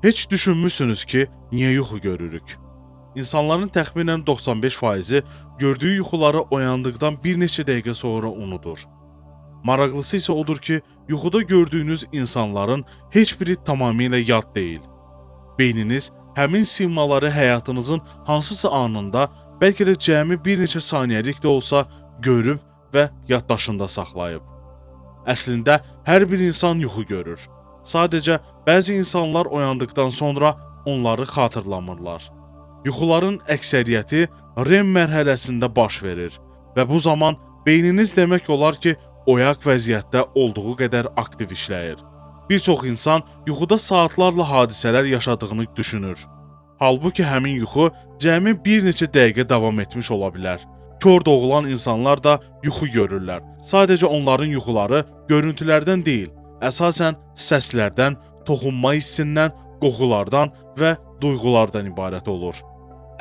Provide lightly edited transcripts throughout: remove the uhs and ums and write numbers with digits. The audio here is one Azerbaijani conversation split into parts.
Heç düşünmüsünüz ki, niyə yuxu görürük? İnsanların təxminən 95%-i gördüyü yuxuları oyandıqdan bir neçə dəqiqə sonra unudur. Maraqlısı isə odur ki, yuxuda gördüyünüz insanların heç biri tamamilə yad deyil. Beyniniz həmin simaları həyatınızın hansısa anında, bəlkə də cəmi bir neçə saniyəlik də olsa görüb və yaddaşında saxlayıb. Əslində hər bir insan yuxu görür. Sadəcə bəzi insanlar oyandıqdan sonra onları xatırlamırlar. Yuxuların əksəriyyəti REM mərhələsində baş verir və bu zaman beyniniz demək olar ki, oyaq vəziyyətdə olduğu qədər aktiv işləyir. Bir çox insan yuxuda saatlarla hadisələr yaşadığını düşünür. Halbuki həmin yuxu cəmi bir neçə dəqiqə davam etmiş ola bilər. Kor doğulan insanlar da yuxu görürlər. Sadəcə onların yuxuları görüntülərdən deyil, əsasən səslərdən, toxunma hissindən, qoxulardan və duyğulardan ibarət olur.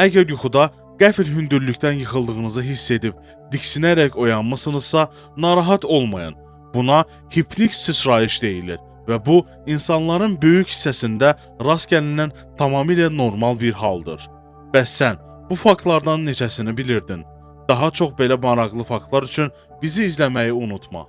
Əgər yuxuda qəfil hündürlükdən yıxıldığınızı hiss edib diksinərək oyanmısınızsa, narahat olmayın. Buna hipnik sıçrayış deyilir və bu insanların böyük hissəsində rast gəlinən tamamilə normal bir haldır. Bəs sən bu faktlardan neçəsini bilirdin? Daha çox belə maraqlı faktlar üçün bizi izləməyi unutma.